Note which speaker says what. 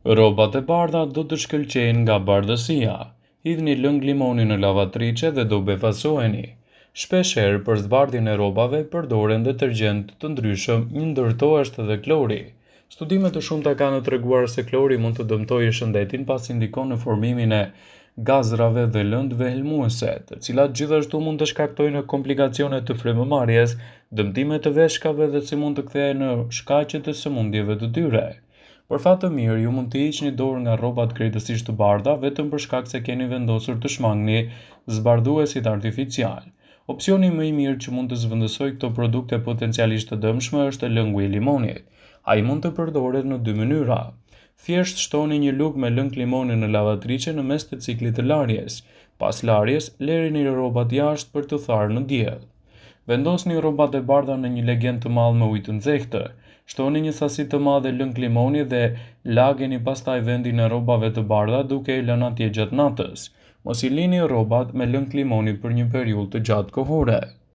Speaker 1: Rrobat e bardha do të shkëlqejnë nga bardhësia. Hidhni lëng limoni në lavatriçe dhe do befasoheni. Shpesh herë për zbardhjen e rrobave përdoren detergjentë të ndryshëm, një ndër to është edhe klori. Studime të shumta kanë treguar se klori mund të dëmtojë shëndetin pasi ndikon në formimin e gazrave dhe lëndëve helmuese, të cilat gjithashtu mund të shkaktojnë komplikacione të frymëmarrjes, dëmtime të veshkave dhe si mund të kthehen në shkaqe të sëmundjeve të tyre. Për fat të mirë, ju mund të hiqni dorë nga rrobat krejtësisht të bardha vetëm për shkak se keni vendosur të shmangni zbardhuesit artificialë. Opsioni më i mirë që mund të zëvendësojë këto produkte potencialisht të dëmshme është lëngu i limonit. Ai mund të përdoret në dy mënyra. Thjesht shtoni një lugë me lëng limoni në lavatriçe në mes të ciklit të larjes. Pas larjes, lërini rrobat jashtë për t'u tharë në diell. Vendosni rrobat e bardha në një legen të madh me ujë të nxehtë. Shtoni një sasi të madhe lëng limoni dhe lageni pastaj vendin e rrobave të bardha duke e lënë atje gjatë natës. Mos i lini rrobat me lëng limoni për një periudhë të gjatë kohore.